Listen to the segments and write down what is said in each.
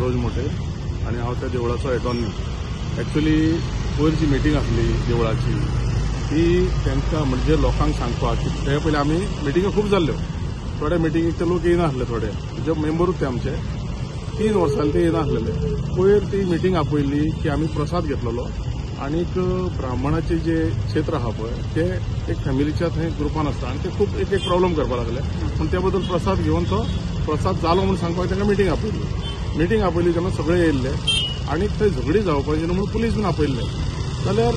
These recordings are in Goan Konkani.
सरोज मोटे आनी हांव त्या देवळाचो एटॉर्नी. एक्चुअली पयर जी मिटींग आसली देवळाची ती तांकां म्हणजे लोकांक सांगपाक की ते पयलीं आमी मिटिंग्यो खूब जाल्ल्यो, थोड्या मिटिंगेक ते लोक येयनासले, थोडे म्हणजे मेंबरूच ते आमचे 3 वर्सां ते येयनासलेले. पयर ती मिटींग आपयल्ली की आमी प्रसाद घेतलेलो आनीक ब्राह्मणाचे जे क्षेत्र आहा पळय ते एक फॅमिलीच्या थंय ग्रुपान आसता आनी ते खूब एक एक प्रॉब्लम करपाक लागले, पूण त्या बद्दल प्रसाद घेवन तो प्रसाद जालो म्हूण सांगपाक तांकां मिटींग आपयली. मिटींग आपयली तेन्ना सगळे येयल्ले आनी थंय झगडी जावपाची न्हू म्हणून पुलीस बीन आपयल्ले. जाल्यार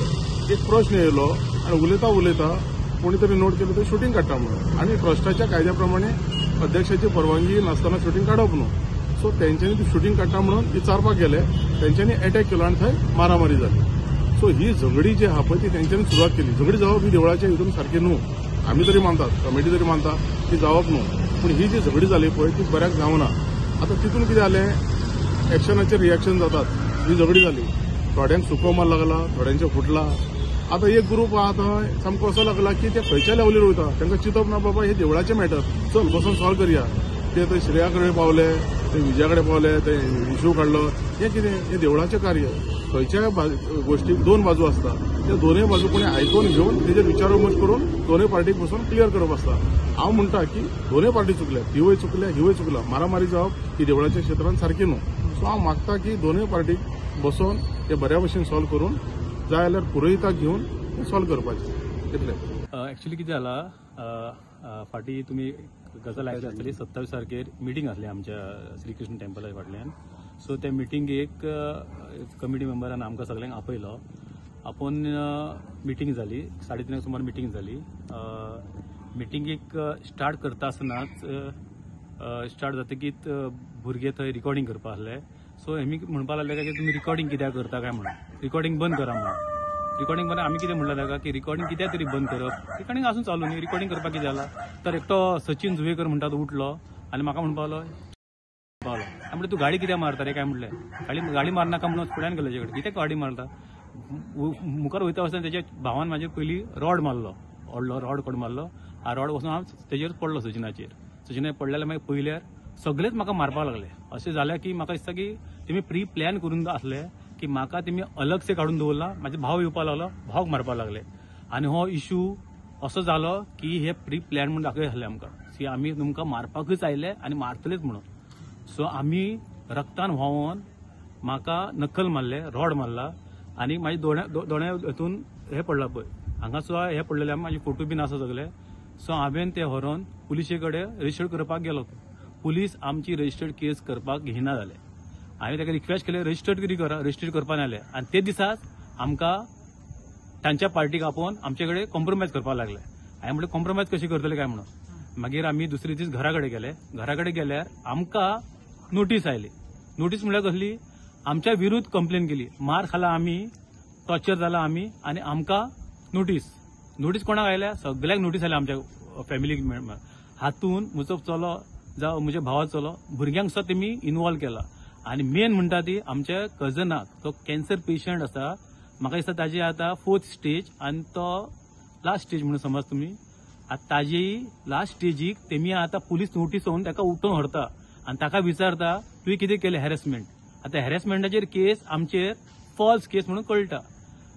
एक प्रश्न येयलो आनी उलयता उलयता कोणी तरी नोट केलो थंय शुटींग काडटा म्हणून, आनी ट्रस्टाच्या कायद्या प्रमाणे अध्यक्षाची परवानगी नासतना शुटींग काडप न्हू. सो तेंच्यांनी ती शुटींग काडटा म्हणून विचारपाक गेले, तेंच्यांनी एटॅक केलो आनी थंय मारामारी जाली. सो ही झगडी जी आहा पळय ती तेंच्यांनी सुरवात केली. झगडी जावप ही देवळाच्या हितून सारकी न्हू, आमी तरी मानतात, कमिटी तरी मानता ती जावप न्हू, पूण ही जी झगडी जाली पळय ती बऱ्याक जावना. आतां तितून कितें जालें, एक्शनाचेर रिएक्शन जातात. ही झगडी जाली, थोड्यांक सुको मार लागला, थोड्यांचे फुटला. आतां एक ग्रूप आहा थंय सामको असो लागला की ते खंयच्या लेवलीर वयता, तांकां चिंतप ना बाबा हे देवळाचें मॅटर, चल बसून सॉल्व करया. ते थंय श्रेया कडेन पावले, ते विजया कडेन पावले, ते इशू काडलो. हें कितें, हें देवळाचें कार्य. खंयच्याय गोश्टीक 2 बाजू आसता, त्या दोनूय बाजू कोणी आयकून घेवन तेजेर विचार विमर्श करून दोनूय पार्टीक बसून क्लियर करप आसता. हांव म्हणटा की दोनूय पार्टी चुकल्या, हिवूय चुकल्या, हिवूय चुकला. मारामारी जावप ही देवळाच्या क्षेत्रान सारकी न्हू. सो हांव मागता की दोनूय पार्टीक बसोवन ते बऱ्या भशेन सॉल्व करून जाय जाल्यार पुरोहिताक घेवन ते सॉल्व करपाचें इतलें. एक्चुअली कितें जाला, फाटीं तुमी गजाल आयकली आसतली, 27 तारखेर मिटींग आसली आमच्या श्रीकृष्ण टेम्पला फाटल्यान. सो त्या मिटिंगेक कमिटी मेंबरान आमकां सगळ्यांक आपयलो. आपोवन मिटींग जाली, 3:30 सुमार मिटींग जाली. मिटिंगेक स्टार्ट करता आसतनाच स्टार्ट जातकीच भुरगे थंय रिकॉर्डिंग करपा आसले. सो हेमी म्हणपाक लागले की तुमी रिकॉर्डिंग कित्याक करता काय म्हणून, रिकॉर्डिंग बंद करा म्हणून. रिकॉर्डिंग बंद, आमी कितें म्हणलें ताका की रिकॉर्डिंग कित्याक तरी बंद करप, रिकॉर्डिंग आसून चालू न्ही, रिकॉर्डिंग करपाक कितें जाला. तर एकटो सचिन जुवेकर म्हणटा तो उठलो आनी म्हाका म्हणपाक लागलो, हांवें म्हणलें तूं गाडी कित्याक मारता रे काय म्हणलें, गाडी मारनाका म्हणून फुड्यान गेलो तेजे कडेन, कित्याक गाडी मारता. मुखार वयता आसतना तेज्या भावान म्हाजेर पयलीं रॉड मारलो, व्हडलो रॉड कोण मारलो. हा रॉड वचून हांव तेजेर पडलो, सचिनाचेर. सचिनाचेर पडले जाल्यार मागीर पयल्यार सगळेच म्हाका मारपाक लागले. अशें जालें की म्हाका दिसता की तेमी प्री प्लॅन करून आसले की म्हाका तेमी अलगसे काडून दवरला. म्हाजे भाव येवपाक लागलो, भावाक मारपाक लागले. आनी हो इशू असो जालो की हे प्री प्लॅन म्हणून दाखय आसले आमकां की आमी तुमकां मारपाकूच आयले आनी मारतलेच म्हणून. सो आमी रक्तान व्हांवोन म्हाका नक्कल मारले, रॉड मारला आनी म्हाजे दोण्या हितून हें पडलां पळय, हांगा सुद्दां हें पडलेलें, म्हाजे फोटो बीन आसा सगळे. सो हांवें ते व्हरोन पुलिशे कडेन रजिस्टर्ड करपाक गेलो. पुलीस आमची रजिस्टर्ड केस करपाक घेयना जाले. हांवें ताका रिक्वेस्ट केले रजिस्टर्ड तरी करा, रजिस्टर्ड करपाक नासले. आनी ते दिसाच आमकां तांच्या पार्टीक आपोवन आमचे कडेन कॉम्प्रोमायज करपाक लागले. हांवें म्हणलें कॉम्प्रोमायज कशी करतले काय म्हणून. मागीर आमी दुसरे दीस घरा कडेन गेले. घरा कडेन गेल्यार आमकां नोटीस आयली. नोटीस म्हणल्यार कसली, आमच्या विरुद्ध कंप्लेन केली, मार खाला आमी, टॉर्चर जाला आमी, आनी आमकां नोटीस. नोटीस कोणाक आयल्या, सगळ्यांक नोटीस आयल्या आमच्या फॅमिलीक. हातून म्हजो चलो जावं म्हज्या भावाचो चलो, भुरग्यांक सुद्दां तेमी इनवॉल्व केला. आनी मेन म्हणटा ती आमच्या कजनाक, तो कॅन्सर पेशंट आसा, म्हाका दिसता ताजी आतां 4th stage आनी तो लास्ट स्टेज म्हणून समज तुमी. आतां ताजी लास्ट स्टेजीक तेमी आतां पुलीस नोटीस होवन ताका उठोवन व्हरता आनी ताका विचारता तुवें कितें केलें हॅरेसमेंट. आतां हॅरेसमेंटाचेर केस आमचेर फॉल्स केस म्हणून कळटा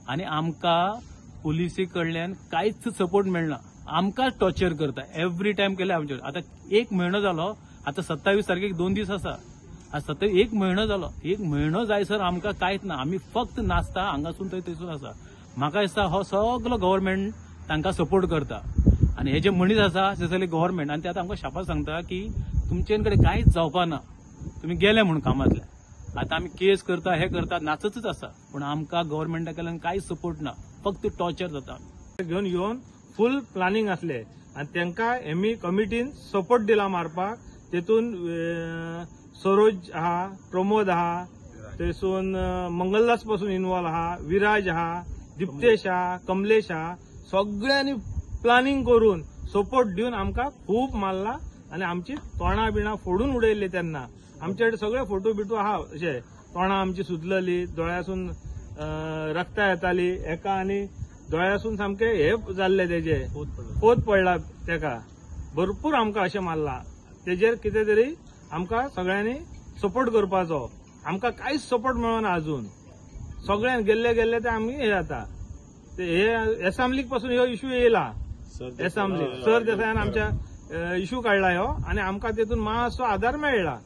आनी आमकां पुलिसे कडल्यान कांयच सपोर्ट मेळना. आमकां टॉर्चर करता एवरी टायम केले आमचेर. आतां 1 म्हयनो जालो, आतां 27 तारखेक 2 दीस आसा. आतां 27 1 म्हयनो जालो, 1 म्हयनो जायसर आमकां कांयच ना. आमी फक्त नाचता हांगासून थंय थंयसून आसा. म्हाका दिसता हो सगलो गव्हर्मेंट तांकां सपोर्ट करता आनी हे जे मनीस आसा ते सगळे गव्हर्मेंट. आनी ते आतां आमकां शापाक सांगता की तुमचे कडेन कांयच जावपा ना, तुमी गेले म्हणून कामांतल्यान. आतां आमी केस करता, हे करता, नाचतच आसा, पूण आमकां गव्हर्मेंटा कडल्यान कांयच सपोर्ट ना, फक्त टॉर्चर जाता. घेवन येवन फूल प्लानिंग आसले आनी तांकां एमी कमिटीन सपोर्ट दिला मारपाक. तेतून सरोज आहा, प्रमोद आहा, थंयसून मंगलदास पासून इनवॉल्व आहा, विराज आहा, दिप्तेश आहा, कमलेश आहा, सगळ्यांनी प्लानिंग करून सपोर्ट दिवन आमकां खूब मारला आनी आमची तोंडां बिणां फोडून उडयल्ली. तेन्ना आमचे कडेन सगळे फोटो बिटो आहा, अशे तोंडां आमची सुजलेली, दोळ्यासून रक्ता येताली एका, आनी दोळ्यासून सामके हे जाल्ले, तेजे पोत पडला तेका. भरपूर आमकां अशें मारला. तेजेर कितें तरी आमकां सगळ्यांनी सपोर्ट करपाचो. आमकां कांयच सपोर्ट मेळना अजून. सगळ्यान गेल्ले गेल्ले ते आमी हे जाता. ते हे एसम्बलीक पासून ह्यो इशू येयला. एसम्बलीक सर देसायान आमच्या इशू काडला ह्यो आनी आमकां तेतून मातसो आदार मेळ्ळा.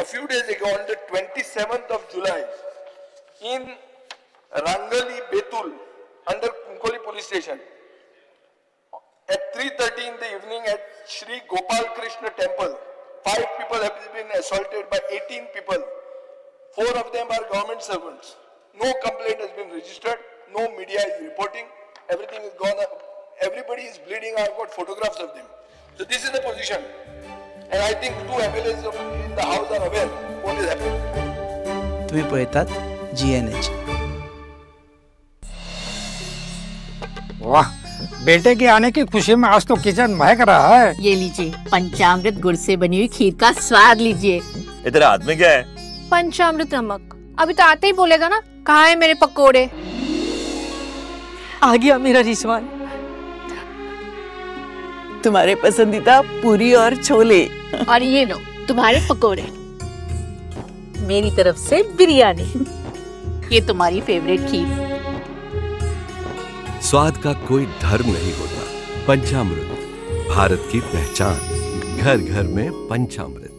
A few days ago, on the 27th of July, in Rangali, Betul, under Kunkoli police station, at 3:30 in the evening at Shri Gopal Krishna Temple, 5 people have been assaulted by 18 people. 4 of them are government servants. No complaint has been registered. No media is reporting. Everything is gone. Everybody is bleeding. I have got photographs of them. So this is the position. And I think 2 MLAs in the house are aware what is happening. तुम्ही पळयतात GNH. वाह, बेटे के आने की खुशी में आज तो किचन महक रहा है. ये लीजिए पंचामृत गुड़ से बनी हुई खीर का स्वाद लीजिए. इधर हाथ में क्या है? पंचामृत नमक. अभी तो आते ही बोलेगा ना, कहाँ है मेरे पकोड़े. आ गया मेरा रिजवान. तुम्हारे पसंदीदा पूरी और छोले. और ये लो तुम्हारे पकोड़े. मेरी तरफ से बिरयानी. ये तुम्हारी फेवरेट खीर. स्वाद का कोई धर्म नहीं होता. पंचामृत, भारत की पहचान. घर घर में पंचामृत.